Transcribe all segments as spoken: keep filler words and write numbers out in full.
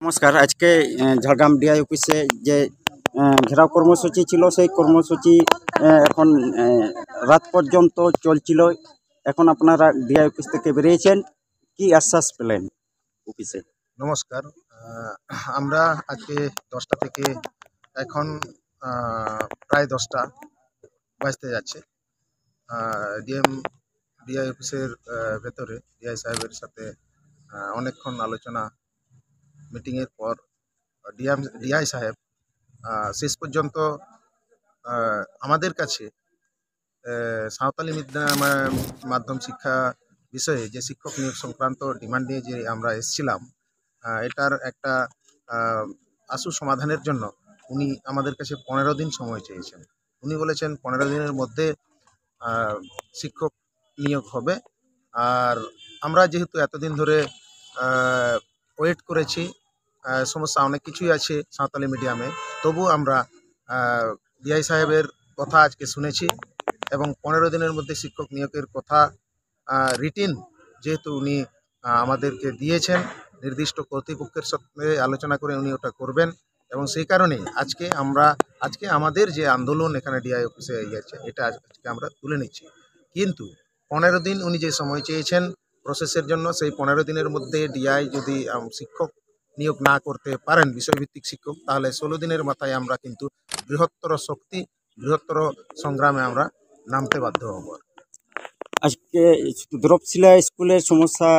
নমস্কার। আজকে আহ, ঝাড়গ্রাম ডিআই অফিসে যে আহ, ঘেরাও কর্মসূচি ছিল, সেই কর্মসূচি আহ, এখন আহ, রাত পর্যন্ত চলছিল। এখন আপনারা ডিআই অফিস থেকে বেরিয়েছেন, কি আশ্বাস পেলেন অফিসে? নমস্কার। আহ, আমরা আজকে দশটা থেকে এখন আহ, প্রায় দশটা বাজতে যাচ্ছে। ডিএম ডিআই অফিসের আহ, ভেতরে ডিআই সাহেবের সাথে আহ, অনেকক্ষণ আলোচনা, মিটিংয়ের পর ডিএম ডিআই সাহেব আহ, শেষ পর্যন্ত আহ, আমাদের কাছে আহ, সাঁওতালি মিড-, মা-, মাধ্যম শিক্ষা বিষয়ে যে শিক্ষক নিয়োগ সংক্রান্ত ডিমান্ড নিয়ে যে আমরা এসেছিলাম, আহ, এটার একটা আহ, আশু সমাধানের জন্য উনি আমাদের কাছে পনেরো দিন সময় চেয়েছেন। উনি বলেছেন পনেরো দিনের মধ্যে আহ, শিক্ষক নিয়োগ হবে। আর আমরা যেহেতু এতদিন ধরে ওয়েট করেছি, আহ, সমস্যা অনেক কিছুই আছে সাঁওতালি মিডিয়ামে, তবু আমরা ডিআই সাহেবের কথা আজকে শুনেছি এবং পনেরো দিনের মধ্যে শিক্ষক নিয়োগের কথা রিটেন যেহেতু উনি আহ, আমাদেরকে দিয়েছেন, নির্দিষ্ট কর্তৃপক্ষের সাথে আলোচনা করে উনি ওটা করবেন। এবং সেই কারণে আজকে আমরা, আজকে আমাদের যে আন্দোলন এখানে ডিআই অফিসে ইয়ে আছে, এটা আজ-, আজকে আমরা তুলে নিচ্ছি। কিন্তু পনেরো দিন উনি যে সময় চেয়েছেন প্রসেসের জন্য, সেই পনেরো দিনের মধ্যে ডিআই যদি আম, শিক্ষক নিয়োগ না করতে পারেন, বিষয়ভিত্তিক শিক্ষক, তাহলে ষোলো দিনের মাথায় আমরা কিন্তু বৃহত্তর শক্তি, বৃহত্তর সংগ্রামে আমরা নামতে বাধ্য হব। আজকে দরপশিলা স্কুলের সমস্যা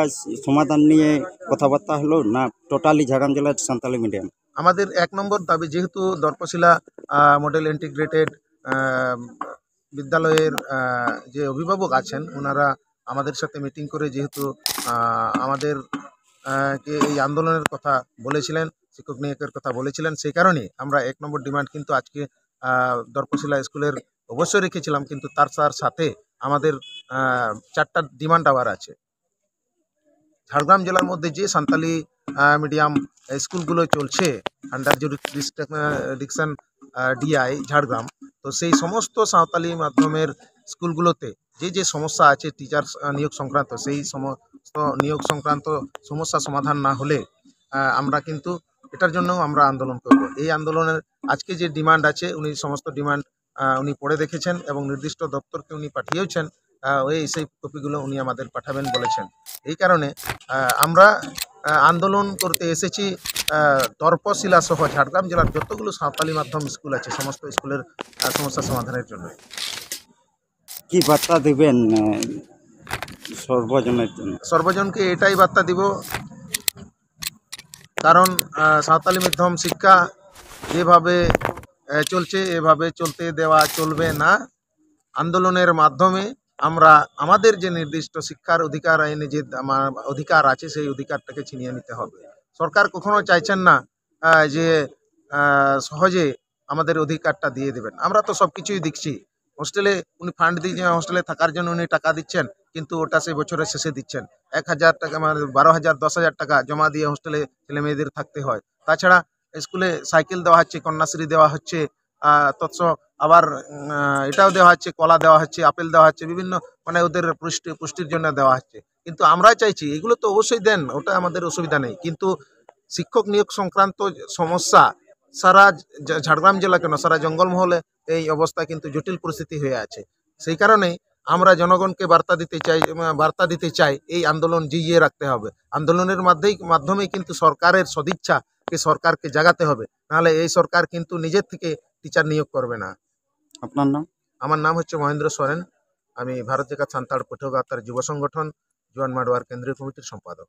সমাধান নিয়ে কথাবার্তা হলো, না টোটালি ঝাড়গ্রাম জেলার সাঁওতালি মিডিয়াম? আমাদের এক নম্বর দাবি, যেহেতু দরপশিলা মডেল ইন্টিগ্রেটেড বিদ্যালয়ের আহ, যে অভিভাবক আছেন, ওনারা আমাদের সাথে মিটিং করে যেহেতু আহ, আমাদের আহ, কে এই আন্দোলনের কথা বলেছিলেন, শিক্ষক নিয়োগের কথা বলেছিলেন, সেই কারণে আমরা এক নম্বর ডিমান্ড কিন্তু আজকে আহ, দরপশিলা স্কুলের অবশ্যই রেখেছিলাম, কিন্তু তার তার সাথে আমাদের আহ, চারটা ডিমান্ড আবার আছে। ঝাড়গ্রাম জেলার মধ্যে যে সাঁওতালি মিডিয়াম স্কুলগুলো চলছে আন্ডার জুরিডিকশন ডিআই ঝাড়গ্রাম, তো সেই সমস্ত সাঁওতালি মাধ্যমের স্কুলগুলোতে যে যে সমস্যা আছে টিচার নিয়োগ সংক্রান্ত, সেই সমস্ত নিয়োগ সংক্রান্ত সমস্যা সমাধান না হলে আহ, আমরা কিন্তু এটার জন্য আমরা আন্দোলন করব। এই আন্দোলনের আজকে যে ডিমান্ড আছে, উনি সমস্ত ডিমান্ড, আহ, উনি পড়ে দেখেছেন এবং নির্দিষ্ট দপ্তরকে উনি পাঠিয়েছেন, আহ, ওই সেই কপিগুলো উনি আমাদের পাঠাবেন বলেছেন। এই কারণে, আহ, আমরা, আহ, আন্দোলন করতে এসেছি, আহ, তর্পশিলা সহ ঝাড়গ্রাম জেলার যতগুলো সাঁওতালি মাধ্যম স্কুল আছে, সমস্ত স্কুলের, আহ, সমস্যা সমাধানের জন্য। কি বার্তা দেবেন, আহ, সর্বজনের জন্য? সর্বজনকে এটাই বার্তা দিব, কারণ, আহ, সাঁওতালি মাধ্যম শিক্ষা যেভাবে, আহ, চলছে, এভাবে চলতে দেওয়া চলবে না। আন্দোলনের মাধ্যমে আমরা আমাদের যে নির্দিষ্ট শিক্ষার অধিকার আইনে যে আমার অধিকার আছে, সেই অধিকারটাকে ছিনিয়ে নিতে হবে। সরকার কখনো চাইছেন না, আহ, যে, আহ, সহজে আমাদের অধিকারটা দিয়ে দেবেন। আমরা তো সব কিছুই দেখছি। হোস্টেলে উনি ফান্ড দিয়ে, হোস্টেলে থাকার জন্য উনি টাকা দিচ্ছেন, কিন্তু ওটা সেই বছরের শেষে দিচ্ছেন। এক হাজার টাকা, মানে বারো হাজার, দশ হাজার টাকা জমা দিয়ে হোস্টেলে ছেলে মেয়েদের থাকতে হয়। তাছাড়া স্কুলে সাইকেল দেওয়া হচ্ছে, কন্যাশ্রী দেওয়া হচ্ছে, আহ, তৎস আবার, উম, আহ, এটাও দেওয়া হচ্ছে, কলা দেওয়া হচ্ছে, আপেল দেওয়া হচ্ছে, বিভিন্ন, মানে ওদের পুষ্টি, পুষ্টির জন্য দেওয়া হচ্ছে। কিন্তু আমরা চাইছি এগুলো তো অবশ্যই দেন, ওটা আমাদের অসুবিধা নেই, কিন্তু শিক্ষক নিয়োগ সংক্রান্ত সমস্যা সারা ঝা-, ঝাড়গ্রাম জেলা কেন, সারা জঙ্গলমহলে এই অবস্থা কিন্তু জটিল পরিস্থিতি হয়ে আছে। সেই কারণেই আমরা জনগণকে বার্তা দিতে চাই, উম, বার্তা দিতে চাই, এই আন্দোলন জিইয়ে রাখতে হবে। আন্দোলনের মাধ্যমেই, মাধ্যমেই কিন্তু সরকারের সদিচ্ছাকে সরকারকে জাগাতে হবে, নাহলে এই সরকার কিন্তু নিজের থেকে টিচার নিয়োগ করবে না। আপনার নাম? আমার নাম হচ্ছে মহেন্দ্র সোরেন, আমি ভারত জাকাত সান্তাᱲ ᱯᱟᱹᱴᱷᱩᱣᱟᱹ ᱜᱟᱶᱛᱟᱨ ᱡᱩᱵᱚ ᱥᱚᱝᱜᱚᱴᱷᱚᱱ ᱡᱩᱣᱟᱹᱱ ᱢᱟᱰᱣᱟᱨ ᱠᱮᱱᱫᱨᱤᱭᱚ ᱠᱚᱢᱤᱴᱤᱨ ᱥᱚᱢᱯᱟᱫᱚᱠ᱾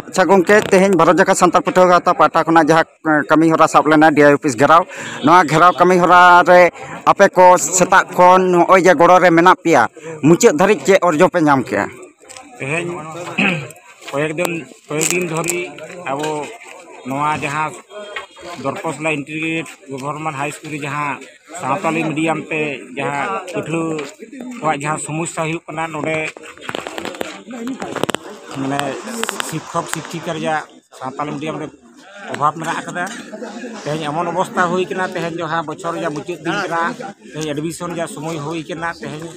ᱟᱪᱪᱷᱟ ᱜᱚᱢᱠᱮ, ᱛᱮᱦᱮᱧ ᱵᱷᱟᱨᱚᱛ ᱡᱟᱠᱟᱛ ᱥᱟᱱᱛᱟᱲ ᱯᱟᱹᱴᱷᱩᱣᱟᱹ ᱜᱟᱶᱛᱟ ᱯᱟᱦᱴᱟ ᱠᱷᱚᱱᱟᱜ ᱡᱟᱦᱟᱸ, ᱮᱸ, ᱠᱟᱹᱢᱤ ᱦᱚᱨᱟ ᱥᱟᱵ ᱞᱮᱱᱟ ᱰᱤᱟᱭ ᱚᱯᱷᱤᱥ ᱜᱷᱮᱨᱟᱣ, ᱱᱚᱣᱟ ᱜᱷᱮᱨᱟᱣ ᱠᱟᱹᱢᱤ ᱦᱚᱨᱟ ᱨᱮ ᱟᱯᱮ ᱠᱚ ᱥᱮᱛᱟᱜ ᱠᱷᱚᱱ ᱱᱚᱜᱼᱚᱭ ᱡᱮ ᱜᱚᱲᱚ ᱨᱮ ᱢᱮᱱᱟᱜ ᱯᱮᱭᱟ, ᱢᱩᱪᱟᱹᱫ ᱫᱷᱟᱹᱨᱤᱡ ᱪᱮᱫ ᱚᱨᱡᱚ ᱯᱮ ᱧᱟᱢ ᱠᱮᱜᱼᱟ? ᱛᱮᱦᱮᱧ ᱠᱚᱭᱮᱠ ᱫᱤᱱ, ᱠᱚᱭᱮᱠ ᱫᱤᱱ ᱫᱷᱚᱨᱤᱡ ᱟᱵᱚ ᱱᱚᱣᱟ ᱡᱟᱦᱟᱸ ᱫᱚᱨᱯᱚᱥᱞᱟ ᱤᱱᱴᱤᱜᱨᱮᱴ ᱜᱚᱵᱷᱚᱨᱱᱢᱮᱱᱴ ᱦᱟᱭ ᱥᱠᱩᱞ ᱨᱮ ᱡᱟᱦᱟᱸ ᱥᱟᱶᱛᱟᱞᱤ ᱢᱤᱰᱤᱭᱟᱢ ᱛᱮ ᱡᱟᱦᱟᱸ ᱯᱟᱹᱴᱷᱩᱣᱟᱹ ᱠᱚᱣᱟᱜ ᱡᱟᱦᱟᱸ ᱥᱚᱢᱚᱥᱥᱟ ᱦᱩᱭᱩᱜ ᱠᱟᱱᱟ, ᱱᱚᱰᱮ ᱢᱟᱱᱮ ᱥᱤᱠᱠᱷᱚᱠ ᱥᱤᱠᱠᱷᱤᱠᱟ ᱨᱮᱭᱟᱜ ᱥᱟᱶᱛᱟᱞᱤ ᱢᱤᱰᱤᱭᱟᱢ ᱨᱮ ᱚᱵᱷᱟᱵᱽ ᱢᱮᱱᱟᱜ ᱟᱠᱟᱫᱟ᱾ ᱛᱮᱦᱮᱧ ᱮᱢᱚᱱ ᱚᱵᱚᱥᱛᱟ ᱦᱩᱭ ᱠᱟᱱᱟ, ᱛᱮᱦᱮᱧ ᱡᱟᱦᱟᱸ ᱵᱚᱪᱷᱚᱨ ᱨᱮᱭᱟᱜ ᱢᱩᱪᱟᱹᱫ ᱫᱤᱱ ᱠᱟᱱᱟ, ᱛᱮᱦᱮᱧ ᱮᱰᱢᱤᱥᱚᱱ ᱨᱮᱭᱟᱜ ᱥᱚᱢᱚᱭ ᱦᱩᱭ ᱠᱟᱱᱟ᱾ ᱛᱮᱦᱮᱧ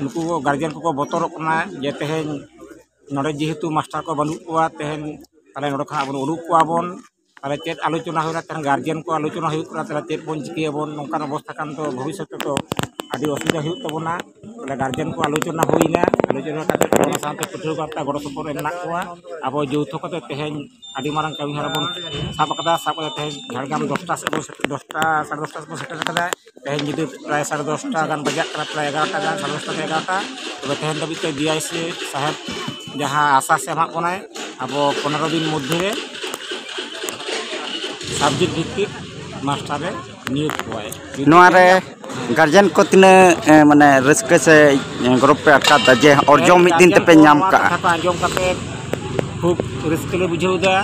ᱱᱩᱠᱩ ᱜᱟᱨᱡᱮᱱ ᱠᱚᱠᱚ ᱵᱚᱛᱚᱨᱚᱜ ᱠᱟᱱᱟ ᱡᱮ ᱛᱮᱦᱮᱧ ᱱᱚᱰᱮ ᱡᱮᱦᱮᱛᱩ ᱢᱟᱥᱴᱟᱨ ᱠᱚ ᱵᱟᱹᱱᱩᱜ ᱠᱚᱣᱟ, ᱛᱮᱦᱮᱧ ᱛᱟᱦᱚᱞᱮ ᱱᱚᱰᱮ ᱠᱷᱚᱱᱟᱜ ᱵᱚᱱ ᱩᱰᱩᱠ ᱠᱚᱣᱟ ᱵᱚᱱ᱾ ᱛᱟᱦᱚᱞᱮ ᱪᱮᱫ ᱟᱞᱳᱪᱚᱱᱟ ᱦᱩᱭᱱᱟ, ᱛᱟᱦᱚᱞᱮ ᱜᱟᱨᱡᱮᱱ ᱠᱚ ᱟᱞᱳᱪᱚᱱᱟ ᱦᱩᱭᱩᱜ ᱠᱟᱱᱟ, ᱛᱟᱦᱚᱞᱮ ᱪᱮᱫ ᱵᱚᱱ ᱪᱤᱠᱟᱹᱭᱟᱵᱚᱱ, ᱱᱚᱝᱠᱟᱱ ᱚᱵᱚᱥᱛᱷᱟ ᱠᱷᱟᱱ ᱫᱚ ᱵᱷᱚᱵᱤᱥᱥᱚᱛ ᱨᱮᱫᱚ ᱟᱹᱰᱤ ᱚᱥᱩᱵᱤᱫᱷᱟ ᱦᱩᱭᱩᱜ ᱛᱟᱵᱚᱱᱟ᱾ ᱛᱟᱦᱚᱞᱮ ᱜᱟᱨᱡᱮᱱ ᱠᱚ ᱟᱞᱳᱪᱚᱱᱟ ᱦᱩᱭᱱᱟ, ᱟᱞᱳᱪᱚᱱᱟ ᱠᱟᱛᱮ ᱚᱱᱟ ᱥᱟᱶᱛᱮ ᱯᱟᱹᱴᱷᱩᱣᱟᱹ ᱜᱟᱶᱛᱟ ᱜᱚᱲᱚ ᱥᱚᱯᱚᱦᱚᱫ ᱨᱮ ᱢᱮᱱᱟᱜ ᱠᱚᱣᱟ᱾ ᱟᱵᱚ ᱡᱳᱣᱛᱷᱚ ᱠᱟᱛᱮ ᱛᱮᱦᱮᱧ ᱟᱹᱰᱤ ᱢᱟᱨᱟᱝ ᱠᱟᱹᱢᱤ ᱦᱚᱨᱟ ᱵᱚᱱ ᱥᱟᱵ ᱟᱠᱟᱫᱟ᱾ ᱥᱟᱵ ᱠᱟᱛᱮ ᱛᱮᱦᱮᱧ ᱡᱷᱟᱲᱜᱨᱟᱢ ᱫᱚᱥᱴᱟ ᱥᱮᱫ ᱵᱚᱱ, ᱫᱚᱥᱴᱟ, ᱥᱟᱲᱮ ᱫᱚᱥᱴᱟ ᱥᱮᱫ ᱵᱚᱱ ᱥᱮᱴᱮᱨ ᱟᱠᱟᱫᱟ᱾ ᱛᱮᱦᱮᱧ ᱧᱤᱫᱟᱹ ᱯᱨᱟᱭ ᱥᱟᱲᱮ ᱫᱚᱥᱴᱟ ᱜᱟᱱ ᱵᱟᱡᱟᱜ ᱠᱟᱱᱟ, ᱯᱨᱟᱭ ᱮᱜᱟᱨᱚᱴᱟ ᱜᱟᱱ, ᱥᱟᱲᱮ ᱫᱚᱥᱴᱟ ᱠᱷᱚᱱ ᱮᱜᱟᱨᱚᱴᱟ᱾ ᱛᱚᱵᱮ ᱛᱮᱦᱮᱧ ᱫᱷᱟᱹᱵᱤᱡ ᱛᱮ ᱰᱤ ᱟᱭ ᱥᱤ ᱥᱟᱦᱮᱵᱽ ᱡᱟᱦᱟᱸ ᱟᱥᱟᱥ ᱮ ᱮᱢᱟᱜ ᱵᱚᱱᱟᱭ, ᱟᱵᱚ ᱯᱚᱱᱮᱨᱚ ᱫᱤᱱ ᱢᱚᱫᱽᱫᱷᱮ ᱨᱮ ᱥᱟᱵᱡᱮᱠᱴ ᱵᱷᱤᱛᱛᱤᱠ ᱢᱟᱥᱴᱟᱨ ᱮ ᱱᱤᱭᱳᱜᱽ ᱠᱚᱣᱟᱭ᱾ ᱱᱚᱣᱟ ᱨᱮ ᱜᱟᱨᱡᱮᱱ ᱠᱚ ᱛᱤᱱᱟᱹᱜ, ᱮ, ᱢᱟᱱᱮ ᱨᱟᱹᱥᱠᱟᱹ ᱥᱮ, ᱮ, ᱜᱚᱨᱚᱵᱽ ᱯᱮ ᱟᱴᱠᱟᱨ ᱫᱟ ᱡᱮ ᱚᱨᱡᱚ ᱢᱤᱫ ᱫᱤᱱ ᱜᱟᱨᱡᱮᱱ ᱛᱮᱯᱮ ᱠᱚ ᱧᱟᱢ ᱱᱚᱣᱟ ᱠᱟᱜᱼᱟ? ᱠᱟᱛᱷᱟ ᱠᱚ ᱟᱸᱡᱚᱢ ᱠᱟᱛᱮ ᱠᱷᱩᱵ ᱨᱟᱹᱥᱠᱟᱹ ᱞᱮ ᱵᱩᱡᱷᱟᱹᱣ ᱮᱫᱟ᱾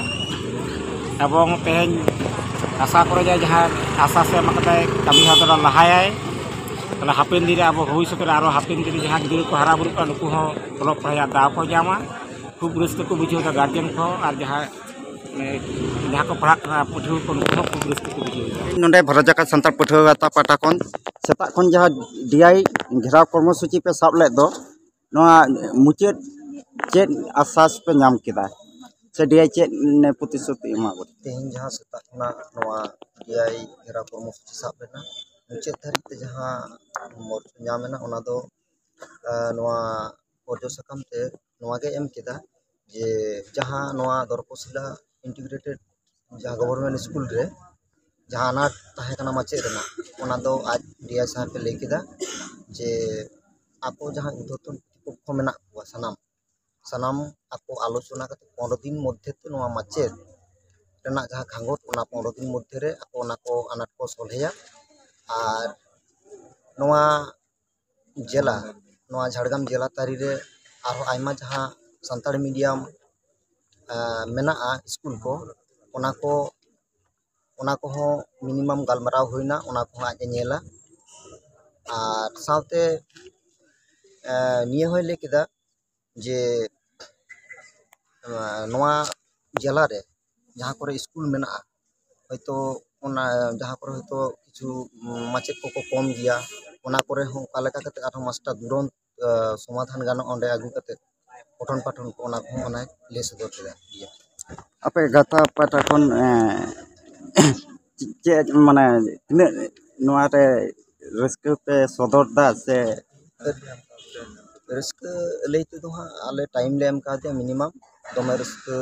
ᱮᱵᱚᱝ ᱛᱮᱦᱮᱧ ᱟᱥᱟ ᱠᱚᱨᱮ ᱡᱮ ᱡᱟᱦᱟᱸ ᱟᱥᱟ ᱥᱮ ᱮᱢ ᱠᱟᱫᱟᱭ, ᱠᱟᱹᱢᱤ ᱦᱚᱨᱟ ᱫᱚ ᱞᱟᱦᱟᱭᱟᱭ᱾ ᱛᱟᱦᱞᱮ ᱦᱟᱯᱮᱱ ᱫᱤᱱ ᱨᱮ ᱟᱵᱚ ᱵᱷᱚᱵᱤᱥᱥᱚᱛ ᱨᱮ ᱟᱨᱚ ᱦᱟᱯᱮᱱ ᱫᱤᱱ ᱨᱮ ᱡᱟᱦᱟᱸ ᱜᱤᱫᱽᱨᱟᱹ ᱠᱚ ᱦᱟᱨᱟ ᱵᱩᱨᱩᱜ ᱠᱟᱱᱟ, ᱱᱩᱠᱩ ᱦᱚᱸ ᱚᱞᱚᱜ ᱯᱟᱲᱦᱟᱜ ᱨᱮᱭᱟᱜ ᱫᱟᱣ ᱠᱚ ᱧᱟᱢᱟ᱾ ᱠᱷᱩᱵ ᱨᱟᱹᱥᱠᱟᱹ ᱠᱚ ᱵᱩᱡᱷᱟᱹᱣ ᱮᱫᱟ ᱜᱟᱨᱡᱮᱱ ᱠᱚ ᱟᱨ ᱡᱟᱦᱟᱸ, ᱢᱟᱱᱮ, ᱡᱟᱦᱟᱸ ᱠᱚ ᱯᱟᱲᱦᱟᱜ ᱠᱟᱱᱟ ᱯᱟᱹᱴᱷᱩᱣᱟᱹ ᱠᱚ, ᱱᱩᱠᱩ ᱦᱚᱸ ᱠᱷᱩᱵ ᱨᱟᱹᱥᱠᱟᱹ ᱠᱚ ᱵᱩᱡᱷᱟᱹᱣ ᱮᱫᱟ᱾ ᱱᱚᱰᱮ ᱵᱷᱟᱨᱚᱛ ᱡᱟᱠᱟᱛ ᱥᱟᱱᱛᱟᱲ ᱯᱟᱹᱴᱷᱩᱣᱟᱹ ᱜᱟᱶᱛᱟ ᱯᱟᱦᱴᱟ ᱠᱷᱚᱱ ᱥᱮᱛᱟᱜ ᱠᱷᱚᱱ ᱡᱟᱦᱟᱸ ᱰᱤ ᱟᱭ ᱜᱷᱮᱨᱟᱣ ᱠᱚᱨᱢᱚᱥᱩᱪᱤ ᱯᱮ ᱥᱟᱵ ᱞᱮᱫ ᱫᱚ, ᱱᱚᱣᱟ ᱢᱩᱪᱟᱹᱫ ᱪᱮᱫ ᱟᱥᱟᱥ ᱯᱮ ᱧᱟᱢ ᱠᱮᱫᱟ? ᱥᱮ ᱰᱤ ᱟᱭ ᱪᱮᱫ, ᱢᱟᱱᱮ, ᱯᱨᱚᱛᱤᱥᱨᱩᱛᱤ ᱮᱢᱟ ᱵᱚᱱᱟ? ᱛᱮᱦᱮᱧ ᱡᱟᱦᱟᱸ ᱥᱮᱛᱟᱜ ᱠᱷᱚᱱᱟᱜ ᱱᱚᱣᱟ ᱰᱤ ᱟᱭ ᱜᱷᱮᱨᱟᱣ ᱠᱚᱨᱢᱚᱥᱩᱪᱤ ᱥᱟᱵ ᱞᱮᱱᱟ, ᱢᱩᱪᱟᱹᱫ ᱫᱷᱟᱹᱨᱤᱡ ᱛᱮ ᱡᱟᱦᱟᱸ ᱢᱚᱨᱡᱚ ᱧᱟᱢ ᱮᱱᱟ, ᱚᱱᱟ ᱫᱚ, ᱟᱸ, ᱱᱚᱣᱟ ᱚᱨᱡᱚ ᱥᱟᱠᱟᱢ ᱛᱮ ᱱᱚᱣᱟ ᱜᱮ ᱮᱢ ᱠᱮᱫᱟ ᱡᱮ ᱡᱟᱦᱟᱸ ᱱᱚᱣᱟ ᱫᱚᱨᱠᱚᱥᱤᱞᱟ ᱤᱱᱴᱤᱜᱨᱮᱴᱮᱰ ᱡᱟᱦᱟᱸ ᱜᱚᱵᱷᱚᱨᱱᱢᱮᱱᱴ ᱥᱠᱩᱞ ᱨᱮ ᱡᱟᱦᱟᱸ ᱟᱱᱟᱴ ᱛᱟᱦᱮᱸ ᱠᱟᱱᱟ ᱢᱟᱪᱮᱫ ᱨᱮᱱᱟᱜ, ᱚᱱᱟ ᱫᱚ ᱟᱡ ᱰᱤ ᱟᱭ ᱥᱟᱦᱮᱵᱽ ᱮ ᱞᱟᱹᱭ ᱠᱮᱫᱟ ᱡᱮ ᱟᱠᱚ ᱡᱟᱦᱟᱸ ᱩᱨᱫᱷᱚᱛᱚᱱ ᱠᱚᱨᱛᱨᱤᱯᱚᱠᱠᱷᱚ ᱢᱮᱱᱟᱜ ᱠᱚᱣᱟ ᱥᱟᱱᱟᱢ, ᱥᱟᱱᱟᱢ ᱟᱠᱚ ᱟᱞᱳᱪᱚᱱᱟ ᱠᱟᱛᱮ ᱯᱚᱱᱨᱚ ᱫᱤᱱ ᱢᱚᱫᱽᱫᱷᱮ ᱛᱮ ᱱᱚᱣᱟ ᱢᱟᱪᱮᱫ ᱨᱮᱱᱟᱜ ᱡᱟᱦᱟᱸ ᱠᱷᱟᱸᱜᱚᱴ, ᱚᱱᱟ ᱯᱚᱱᱨᱚ ᱫᱤᱱ ᱢᱚᱫᱽᱫᱷᱮ ᱨᱮ ᱟᱠᱚ ᱚᱱᱟ ᱠᱚ ᱟᱱᱟᱴ ᱠᱚ ᱥᱚᱞᱦᱮᱭᱟ᱾ ᱟᱨ ᱱᱚᱣᱟ ᱡᱮᱞᱟ, ᱱᱚᱣᱟ ᱡᱷᱟᱲᱜᱨᱟᱢ ᱡᱮᱞᱟ ᱛᱟᱹᱨᱤ ᱨᱮ ᱟᱨᱦᱚᱸ ᱟᱭᱢᱟ ᱡᱟᱦᱟᱸ ᱥᱟᱱᱛᱟᱲᱤ ᱢᱤᱰᱤᱭᱟᱢ, ᱟᱸ, ᱢᱮᱱᱟᱜᱼᱟ ᱥᱠᱩᱞ ᱠᱚ, ᱚᱱᱟ ᱠᱚ, ᱚᱱᱟ ᱠᱚᱦᱚᱸ ᱢᱤᱱᱤᱢᱟᱢ ᱜᱟᱞᱢᱟᱨᱟᱣ ᱦᱩᱭᱱᱟ, ᱚᱱᱟ ᱠᱚᱦᱚᱸ ᱟᱡ ᱮ ᱧᱮᱞᱟ᱾ ᱟᱨ ᱥᱟᱶᱛᱮ, ᱮᱸ, ᱱᱤᱭᱟᱹ ᱦᱚᱸᱭ ᱞᱟᱹᱭ ᱠᱮᱫᱟ ᱡᱮ, ᱮᱸ, ᱱᱚᱣᱟ ᱡᱮᱞᱟ ᱨᱮ ᱡᱟᱦᱟᱸ ᱠᱚᱨᱮ ᱥᱠᱩᱞ ᱢᱮᱱᱟᱜᱼᱟ, ᱦᱚᱭᱛᱳ ᱚᱱᱟ ᱡᱟᱦᱟᱸ ᱠᱚᱨᱮ ᱦᱚᱭᱛᱳ ᱠᱤᱪᱷᱩ, ᱩᱸ, ᱢᱟᱪᱮᱫ ᱠᱚᱠᱚ ᱠᱚᱢ ᱜᱮᱭᱟ, ᱚᱱᱟ ᱠᱚᱨᱮ ᱦᱚᱸ ᱚᱠᱟ ᱞᱮᱠᱟ ᱠᱟᱛᱮ ᱟᱨᱦᱚᱸ ᱢᱟᱥᱴᱟᱨ ᱫᱩᱨᱚᱱᱛ, ᱟᱸ, ᱥᱚᱢᱟᱫᱷᱟᱱ ᱜᱟᱱᱚᱜᱼᱟ, ᱚᱸᱰᱮ ᱟᱹᱜᱩ ᱠᱟᱛᱮ ᱯᱚᱴᱷᱚᱱ ᱯᱟᱴᱷᱚᱱ ᱠᱚ ᱚᱱᱟ ᱠᱚᱦᱚᱸ ᱚᱱᱟᱭ ᱞᱟᱹᱭ ᱥᱚᱫᱚᱨ ᱠᱮᱫᱟ᱾ ᱟᱯᱮ ᱜᱟᱶᱛᱟ ᱯᱟᱦᱴᱟ ᱠᱷᱚᱱ ᱮᱸ, ᱪᱮᱫ ᱢᱟᱱᱮ ᱛᱤᱱᱟᱹᱜ ᱱᱚᱣᱟ ᱨᱮ ᱨᱟᱹᱥᱠᱟᱹ ᱯᱮ ᱥᱚᱫᱚᱨ ᱫᱟ ᱥᱮ? ᱨᱟᱹᱥᱠᱟᱹ ᱞᱟᱹᱭ ᱛᱮᱫᱚ ᱦᱟᱸᱜ ᱟᱞᱮ ᱴᱟᱭᱤᱢ ᱞᱮ ᱮᱢ ᱠᱟᱣᱫᱮᱭᱟ ᱢᱤᱱᱤᱢᱟᱢ, ᱫᱚᱢᱮ ᱨᱟᱹᱥᱠᱟᱹ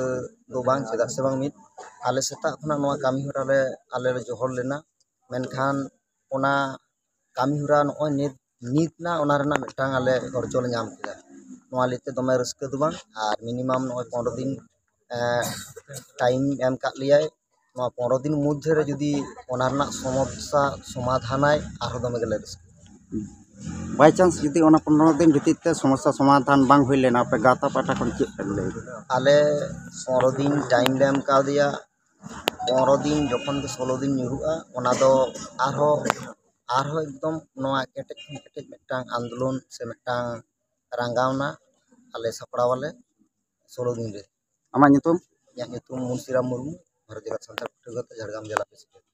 ᱫᱚ ᱵᱟᱝ, ᱪᱮᱫᱟᱜ ᱥᱮ ᱵᱟᱝ ᱢᱤᱫ ᱟᱞᱮ ᱥᱮᱛᱟᱜ ᱠᱷᱚᱱᱟᱜ ᱱᱚᱣᱟ ᱠᱟᱹᱢᱤ ᱦᱚᱨᱟ ᱞᱮ ᱟᱞᱮ ᱞᱮ ᱡᱚᱦᱚᱲ ᱞᱮᱱᱟ, ᱢᱮᱱᱠᱷᱟᱱ ᱚᱱᱟ ᱠᱟᱹᱢᱤ ᱦᱚᱨᱟ ᱱᱚᱜᱼᱚᱭ ᱱᱤᱛ ᱱᱤᱛ ᱱᱟ ᱚᱱᱟ ᱨᱮᱱᱟᱜ ᱢᱤᱫᱴᱟᱝ ᱟᱞᱮ ᱚᱨᱡᱚ ᱞᱮ ᱧᱟᱢ ᱠᱮᱫᱟ᱾ ᱱᱚᱣᱟ ᱞᱟᱹᱭ ᱛᱮ ᱫᱚᱢᱮ ᱨᱟᱹᱥᱠᱟᱹ ᱫᱚ ᱵᱟᱝ, ᱟᱨ ᱢᱤᱱᱤᱢᱟᱢ ᱱᱚᱜᱼᱚᱭ ᱯᱚᱱᱨᱚ ᱫᱤᱱ ᱴᱟᱭᱤᱢ ᱮᱢ ᱠᱟᱜ ᱞᱮᱭᱟᱭ᱾ ᱱᱚᱣᱟ ᱯᱚᱱᱨᱚ ᱫᱤᱱ ᱢᱚᱫᱽᱫᱷᱮ ᱨᱮ ᱡᱩᱫᱤ ᱚᱱᱟ ᱨᱮᱱᱟᱜ ᱥᱚᱢᱚᱥᱥᱟ ᱥᱚᱢᱟᱫᱷᱟᱱᱟᱭ, ᱟᱨᱦᱚᱸ ᱫᱚᱢᱮ ᱜᱮᱞᱮ ᱨᱟᱹᱥᱠᱟᱹᱜᱼᱟ᱾ ᱵᱟᱭ ᱪᱟᱱᱥ ᱡᱩᱫᱤ ᱚᱱᱟ ᱯᱚᱱᱨᱚ ᱫᱤᱱ ᱵᱷᱤᱛᱤᱨ ᱛᱮ ᱥᱚᱢᱚᱥᱥᱟ ᱥᱚᱢᱟᱫᱷᱟᱱ ᱵᱟᱝ ᱦᱩᱭ ᱞᱮᱱᱟ, ᱟᱯᱮ ᱜᱟᱶᱛᱟ ᱯᱟᱦᱴᱟ ᱠᱷᱚᱱ ᱪᱮᱫ ᱯᱮ ᱞᱟᱹᱭ ᱫᱟ? ᱟᱞᱮ ᱯᱚᱱᱨᱚ ᱫᱤᱱ ᱴᱟᱭᱤᱢ ᱞᱮ ᱮᱢ ᱠᱟᱣᱫᱮᱭᱟ᱾ ᱯᱚᱱᱨᱚ ᱫᱤᱱ ᱡᱚᱠᱷᱚᱱ ᱜᱮ ᱥᱳᱞᱳ ᱫᱤᱱ ᱧᱩᱨᱩᱜᱼᱟ, ᱚᱱᱟ ᱫᱚ ᱟᱨᱦᱚᱸ ᱟᱨᱦᱚᱸ ᱮᱠᱫᱚᱢ ᱱᱚᱣᱟ ᱠᱮᱴᱮᱡ ᱠᱷᱚᱱ ᱠᱮᱴᱮᱡ ᱢᱤᱫᱴᱟᱝ ᱟᱱᱫᱳᱞᱚᱱ ᱥᱮ ᱢᱤᱫᱴᱟᱝ ᱨᱟᱸᱜᱟᱣᱱᱟ ᱟᱞᱮ ᱥᱟᱯᱲᱟᱣ ᱟᱞᱮ ᱥᱳᱞᱳ ᱫᱤᱱ ᱨᱮ᱾ ᱟᱢᱟᱜ ᱧᱩᱛᱩᱢ? ᱤᱧᱟᱹᱜ ᱧᱩᱛᱩᱢ ᱢᱩᱱᱥᱤᱨᱟᱢ ᱢᱩᱨᱢᱩ, ᱵᱷᱟᱨᱚᱛ ᱡᱟᱠᱟᱛ ᱥᱟᱱᱛᱟᱲ ᱯᱟᱹᱴᱷᱩᱣᱟᱹ ᱜᱟᱶᱛᱟ, ᱡᱷᱟᱲᱜᱨᱟᱢ ᱡᱮᱞᱟ ᱯᱨᱮᱥᱤᱰᱮᱱᱴ᱾